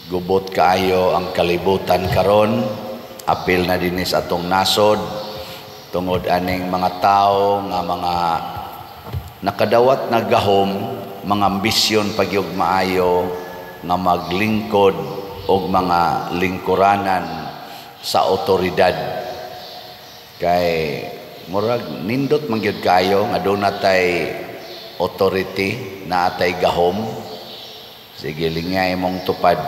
Gubot kaayo ang kalibutan karon, apil na dinhi sa atong nasod, tungod aning mga tao nga mga nakadawat na gahom, mga ambisyon pagyog maayo nga maglingkod og mga lingkuranan sa otoridad. Kay murag nindot man gyud kayo nga doon natay authority, naatay gahom. Sige, lingay mong tupad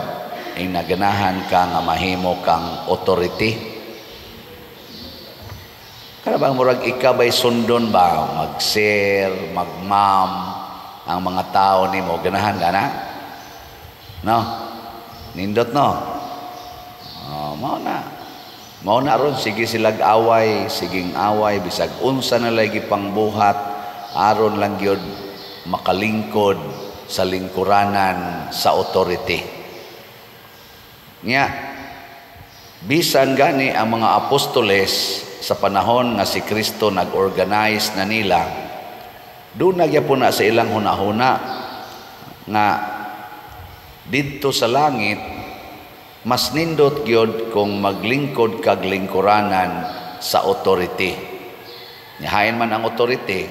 ing naganahan ka nga mahimo kang authority. Kana bang murag ikaw ba'y sundon ba? Mag-sir, mag-ma'am, ang mga tao nimo ganahan ka na? No? Nindot, no? Oh, mao na. Mao na ron, sige silag away, siging away, bisag unsa na lagi pangbuhat, aron lang gyud makalingkod sa lingkuranan sa authority. Nya, bisan gani ang mga apostoles sa panahon nga si Kristo nag-organize na nila, doon nagyapon na sa ilang hunahuna nga didto sa langit mas nindot gyud kung maglingkod kag lingkuranan sa authority. Nihain man ang authority,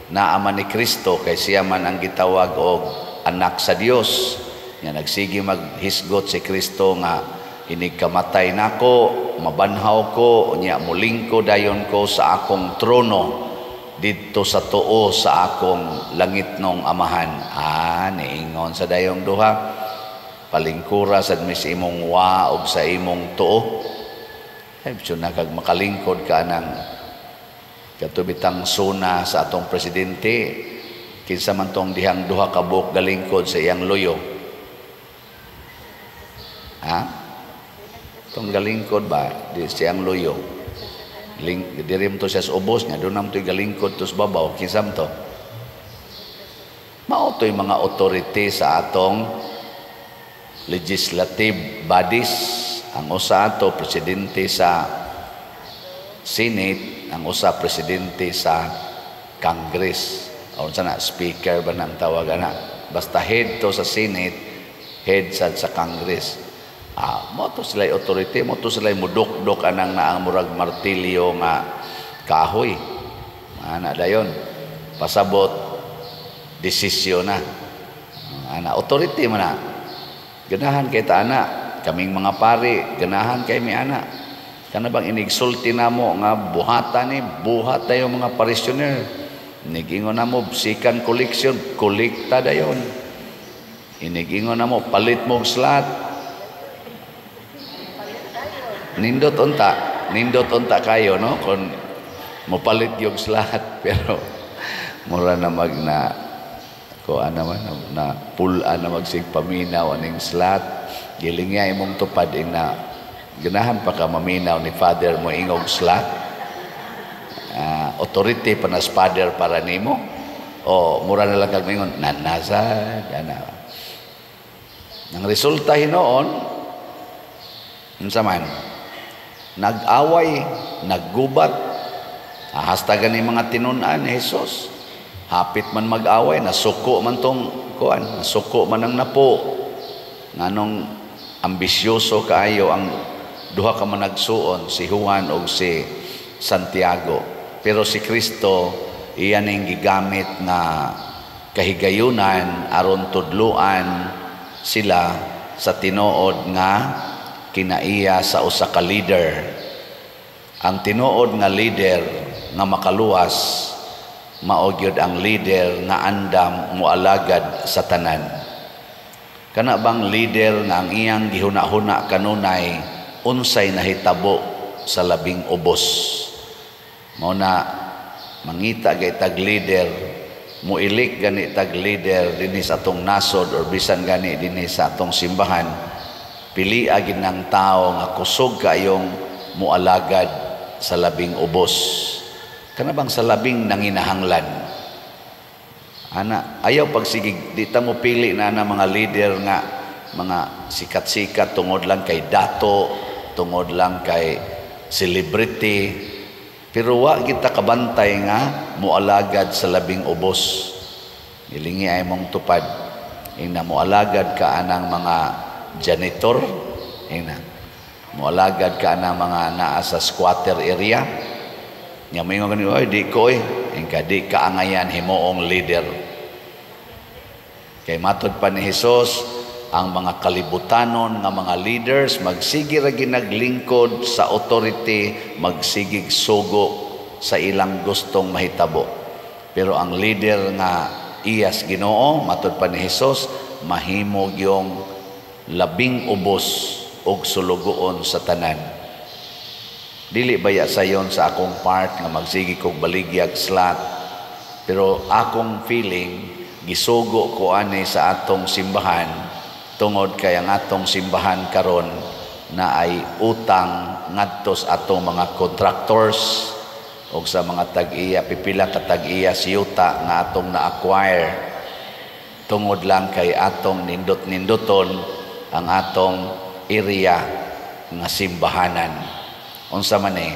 naa man ni Kristo kay siya man ang gitawag og anak sa Dios. Nya nagsige maghisgot si Kristo nga inig kamatay nako, mabanhaw ko, nya mulingkod dayon ko sa akong trono didto sa tuo sa akong langitnong Amahan. Ah, niingon sa dayong duha, palingkura sad mi sa imong wa og sa imong tuo. Ay, na kag makalingkod ka ng katubitang suna sa atong presidente, kinsa man tong dihang duha ka buok galingkod sa iyang luyo? Ha? Tong galingkod ba di siyang luyo? Ling, diri to siya sa ubos nga doon to'y galingkod to sa babaw, kinsa man to? Mao to'y mga authority sa atong legislative bodies. Ang usa ato presidente sa Senate, ang usa presidente sa Congress. O unsa na, speaker ba nang tawag ana? Basta head to sa Senate, head sa Congress. Ah, mo to sila authority, mo to sila mudukdok anang naang murag martilyo nga kahoy. Ana dayon. Pasabot desisyon na. Ana authority man na. Ganahan kay ta ana, kaming mga pari, ganahan kay mi ana. Kana bang inigsulti namo nga buhatan ni, buhat dayon mga parishioner. Inigingon namo second collection, kolekta dayon. Inigingon namo palit mo og slot. Nindot unta kayo, no, kung mopalit yung slot, pero mura na mag na ko ana man na, na pul-an na magsig paminaw aning slot. Gilingya imong tupad ing na ganahan pa ka maminaw ni father mo ingog slot. Authority pa na father para nimo o mura na lang kag mingon nanasa ana. Ang resulta hinuon, unsa man? Nag-away, naggubat. Hasta gani mga tinun-an ni Jesus. Hapit man mag-away, nasuko man tong kuan, nasuko man ang napo. Nganong ambisyoso kaayo ang duha ka managsuon, si Juan o si Santiago. Pero si Kristo, iyan ang gigamit nga kahigayunan aron tudluan sila sa tinuod nga kinaiya sa usa ka leader. Ang tinuod nga leader nga makaluwas mao gyud ang leader nga andam moalagad sa tanan. Kana bang leader nga ang iyang gihuna-huna kanunay unsay nahitabo sa labing ubos. Mao na mangita gay tag leader, muilik gani tag leader dinhi sa atong nasod or bisan gani dinhi sa atong simbahan, pili gid ng tao nga kusog kayong mualagad sa labing ubos. Kana bang sa labing nanginahanglan? Ana, ayaw pagsigig, di ta mo pili na na mga leader nga mga sikat-sikat tungod lang kay dato, tungod lang kay celebrity, pero wa kita kabantay nga mualagad sa labing ubos. Ilingi ay mong tupad ing na mualagad ka anang mga janitor, ina moalagad ka na mga naa sa squatter area. Nya moingon gani, "Oy, di ko eh." Ingka di kaangayan himuong leader. Kay matod pa ni Hesus, ang mga kalibutanon nga mga leaders magsige ra ginaglingkod sa authority, magsigig sugo sa ilang gustong mahitabo. Pero ang leader nga iyas Ginoo, matod pa ni Hesus, mahimo gyung labing ubos og sulugoon sa tanan. Dili baya sayon sa akong part nga magsige kog baligyag slot, pero akong feeling gisugo ko ani sa atong simbahan tungod kay ang atong simbahan karon na ay utang ngadto sa atong mga contractors o sa mga tag-iya, pipila ka tag-iya siyuta nga atong na-acquire tungod lang kay atong nindot-ninduton ang atong area nga simbahanan. Unsa man ni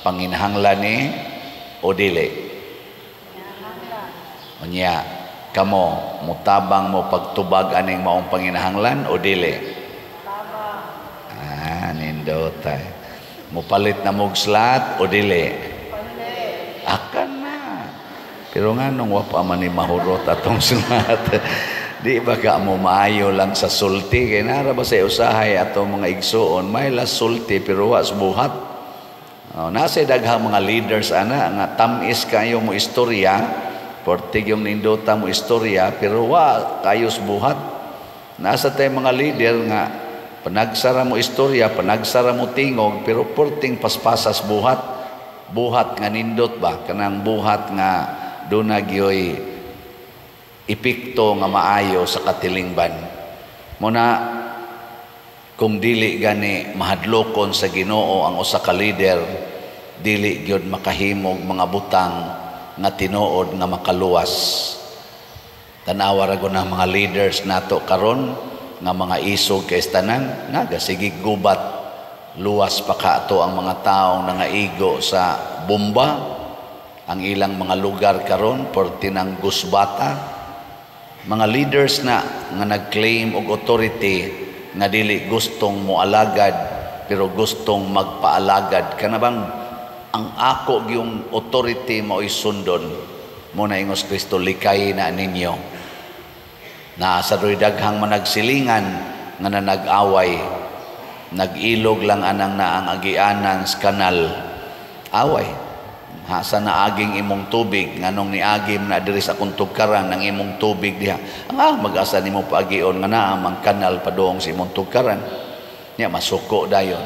panginahanglan ni o dili? Unya kamo mutabang mo pagtubag aning maong panginahanglan o dili? Ah, nindot ay. Mupalit na mog slot o dili? Akan na. Pero nga nung wa pa man ni mahurot atong slot. Di ba ka mo maayo lang sa sulti? Kay nara ba sa usahay atong mga igsuon, may las sulti pero wa buhat. Oh, nasa daghang mga leaders ana nga tamis kayo mo istorya, portig yung nindota mo istorya, pero wa kayos buhat. Nasa tay mga leader nga panagsara mo istorya, panagsara mo tingog, pero porting paspasas buhat. Buhat nga nindot ba? Kanang buhat nga duna gyoy epekto nga maayo sa katilingban. Muna kung dili gani mahadlokon sa Ginoo ang usa ka leader, dili gyud makahimog mga butang nga tinuod nga makaluwas. Tanawa ra gud ang mga leaders nato karon nga mga isog kay tanan nagasige gubat, luwas pa ka ato ang mga taong nangaigo sa bomba ang ilang mga lugar karon porti ng gusbata. Mga leaders na nga nag-claim og authority nga dili gustong moalagad pero gustong magpaalagad, kana bang ang ako gyung authority mao'y sundon mo na. Ingos Kristo, "Likay na ninyo." Naa sa doy daghang managsilingan nga nanag-away, nag-ilog lang anang naang agianan sa kanal, away. Hasa na aging imong tubig? Nganong niagim na diri sa akong tugkaran ang imong tubig diha? Ang mag-asa nimo paagion nga naa mang kanal padung sa imong tugkaran? Nya masuko dayon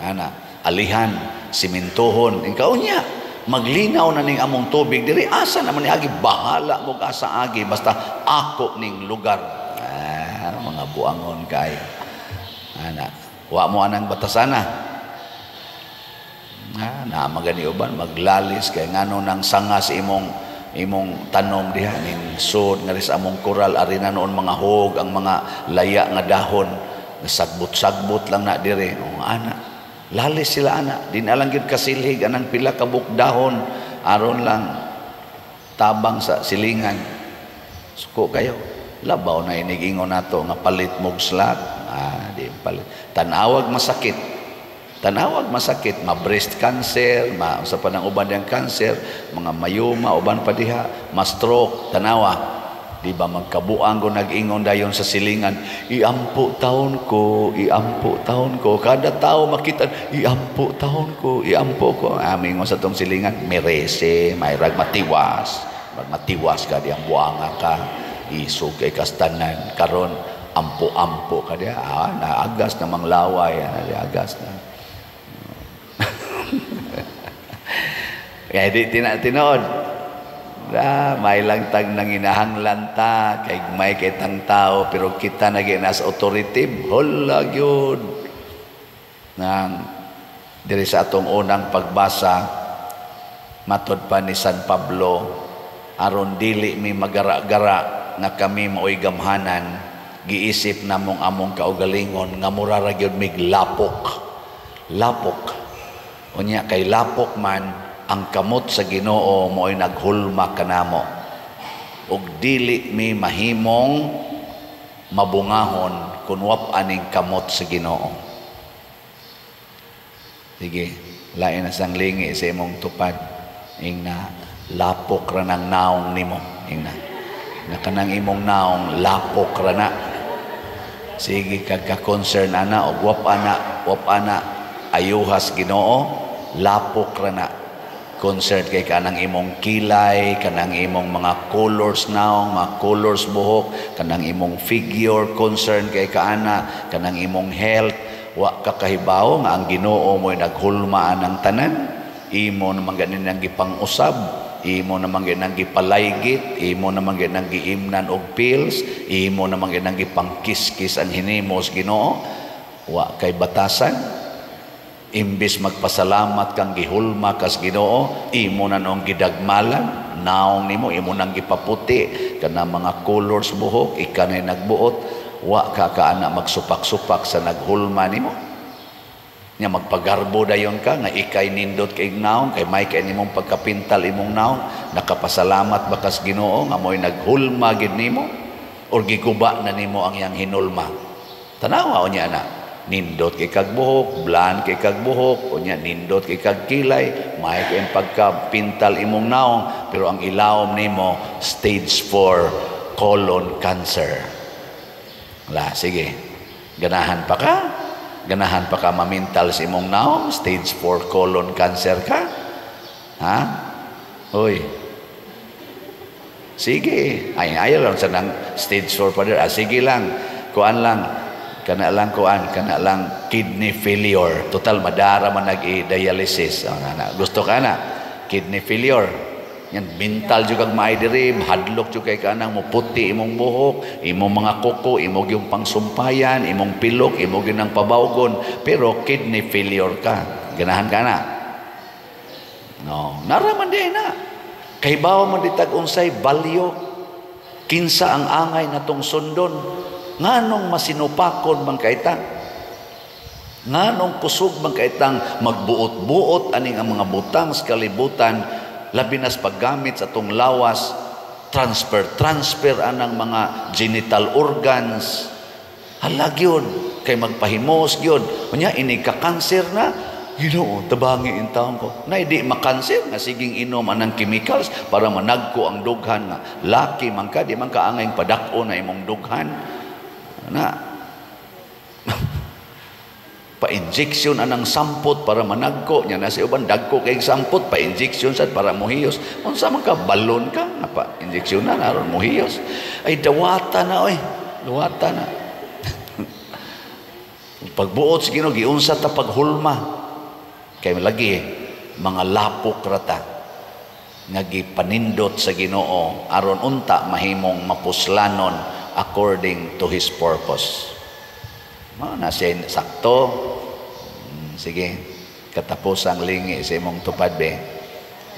ana, alihan, simintuhon. Ikaw nya maglinaw na ning among tubig diri, asa naman ni agi? Bahala mo asa agi, basta ako ning lugar. Ah, mga buangon kay ana, wa mo anang batasana. Ah, na magani uban maglalis kay ngano nang sanga sa imong imong tanom diha ning sud nga sa among koral, ari na noon mga hog ang mga laya nga dahon, sagbot-sagbot lang na dire. Oh, ana lalis sila ana, di na lang gyud kasilhig anang pila ka buk dahon aron lang tabang sa silingan. Suko kayo, labaw na inigingon nato nga palit mog slot. Ah, di palit. Tanawag masakit. Tanawag masakit, ma-breast cancer, ma sa pa ng uban diyang cancer, mga mayoma, uban pa diha, ma-stroke, tanawa. Di ba magkabuang ko nag-ingon dayon sa silingan, "Iampo taon ko, iampo taon ko." Kada tao makita, "Iampo taon ko, iampo ko." Amin mo sa tong silingan, merese, may rag matiwas. Magmatiwas ka diyang buanga ka, isog kay kastanan. Karon ampo-ampo ka diya. Ah, naagas na manglaway, ah, agas na. Kaya di tinod. Ah, may lang tag nanginahanglan ta, kay may kitang tao, pero kita na nas authority, hala gyud. Nang diri sa atong unang pagbasa, matod pa ni San Pablo, aron dili mi magara-gara nga kami maoy gamhanan, giisip namong among kaugalingon nga mura ra gyud mig lapok. Lapok. Unya kay lapok man ang kamot sa Ginoo mo'y naghulma kanamo ug dili mi mahimong mabungahon kung wap aning kamot sa Ginoo. Sige, lain na sang lingi sa imong tupad. Ing na lapok ra ng naong nimo. Ing na na kanang imong naong lapok ra na. Sige kag ka-concern ana og wap ana ayuhas Ginoo, lapok ra na. Concerned kay kanang imong kilay, kanang imong mga colors naong, mga colors buhok, kanang imong figure, concerned kay kaana, kanang imong health, wa ka kahibaw nga ang Ginoo mo'y naghulma anang tanan, imo naman ganin ang gipang-usab, imo naman ganin ang gipalaygit, imo naman ganin ang giimnan og pills, imo naman ganin ang gipangkiskis ang hinimos Ginoo, wa kay batasan. Imbis magpasalamat kang gihulma kas Ginoo, imo na noong gidagmalan naong nimo, imo nang gipaputi kana mga colors buhok, ika na nagbuot, wa ka kaana magsupak-supak sa naghulma nimo. Nya magpagarbo dayon ka nga ikay nindot kay naong, kay may kay nimong pagkapintal imong naong, nakapasalamat ba kas Ginoo nga mo'y naghulma gid nimo or giguba na nimo ang iyang hinulma? Tanawa unya na. Nindot kay kag buhok, blan kay kag buhok, unya nindot kay kag kilay, may kay pagkapintal imong naong, pero ang ilawom nimo stage 4 colon cancer. La, sige. Ganahan pa ka? Ganahan pa ka mamintal sa imong naong? Stage 4 colon cancer ka? Ha? Hoy. Sige. Ay, ayaw lang sa nang stage 4 pa dir. Ah, sige lang. Kuan lang. Kana lang kuan, kana lang kidney failure. Total madara man nag-dialysis. Oh, na, gusto ka na kidney failure. Yan mental jud kag maay diri, hadlok jud kay kanang moputi imong buhok, imong mga kuko, imong yung pangsumpayan, imong pilok, imong ginang pabawgon, pero kidney failure ka. Ganahan ka na? No, nara man di na. Kay bawa man ditag unsay balyo, kinsa ang angay natong sundon. Nganong masinupakon man kayta? Nganong kusog man kaytang magbuot-buot aning ang mga butang sa kalibutan, labi nas paggamit sa atong lawas, transfer anang mga genital organs. Hala gyud, kay magpahimos gyud. Unya ini ka-cancer na, Ginoo, tabangi in taon ko. Na di makanser nga siging inom anang chemicals para managko ang dughan nga laki man ka, di man ka angay padak-o na imong dughan. Na pa-injection anang sampot para managko nya na si uban dagko kay sampot pa-injection sad para mohiyos. Unsa man ka balon ka nga pa-injection na aron mohiyos. Ay dawata na oy, dawata na. Pagbuot sa Ginoo giunsa ta paghulma. Kay lagi mga lapok rata nga gipanindot sa Ginoo aron unta mahimong mapuslanon according to His purpose. Mao na siya sakto. Sige, katapos ang lingi sa imong tupad be.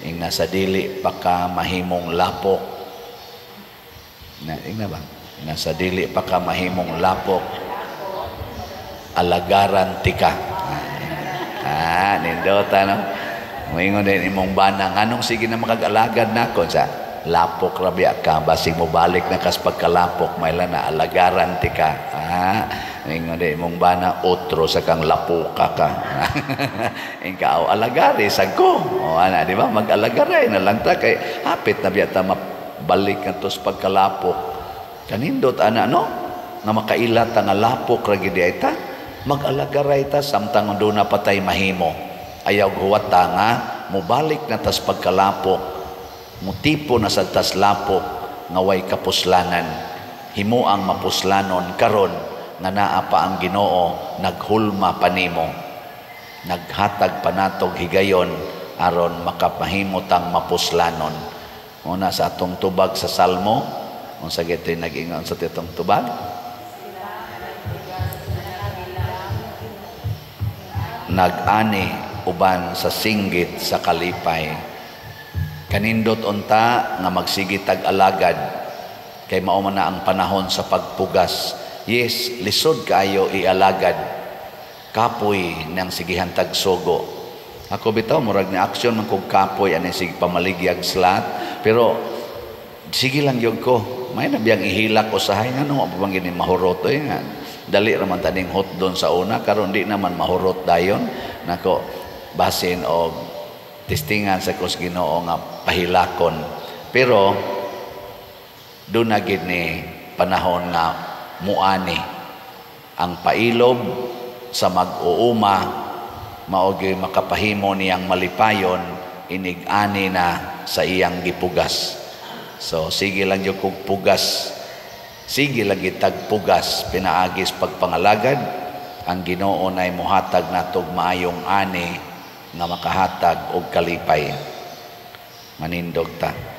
Ing nasa dili pa ka mahimong lapok. Na, ing na ba? Nasa dili pa ka mahimong lapok. Alagaran tika. Ah, nindota no. Moingon din imong bana nganong sige na makag-alagad nako sa lapok ra biya ka, basig mo balik na kas pagkalapok mayla na alagaran tika. Ah, moingon din imong bana otro sa kang lapuka ka. Ikaw alagari sad ko. O ana, di ba? Mag-alagaray na lang ta kay hapit na biya ta mabalik na tos pagkalapok. Kanindot ana no nga makaila ta nga lapok ra gid ay ta. Mag-alagaray ta samtang doon na patay mahimo. Ayaw huwat ta nga mubalik na tas pagkalapok, mutipo na sa tas lapok nga way kapuslanan. Himo ang mapuslanon karon nga naa pa ang Ginoo naghulma pa nimo. Naghatag pa natog higayon aron makapahimo tang mapuslanon. Una sa atong tubag sa Salmo, unsa gito'y nag-ingon sa atong tubag? Nag-ani uban sa singgit sa kalipay. Kanindot unta nga magsige tag-alagad kay mao man na ang panahon sa pagpugas. Yes, lisod kaayo ialagad. Kapoy nang sigihan tagsugo. Ako bitaw murag ni aksyon man kog kapoy ani sige pamaligyag slat, pero sige lang gyud ko. May na biyang ihilak usahay nga no pa man gini mahurot oy, nga dali ra man taning hotdon sa una, karon di naman mahurot dayon nako. Basin og testingan sa kus Ginoo nga pahilakon, pero doon na gid ni panahon nga muani ang pailob sa mag-uuma, mao gyud makapahimo niyang malipayon inig-ani na sa iyang gipugas. So sige lang jud kog pugas, sige lang gitag pugas pinaagis pagpangalagad. Ang Ginoo nay muhatag natog maayong ani nga makahatag og kalipay. Manindog ta.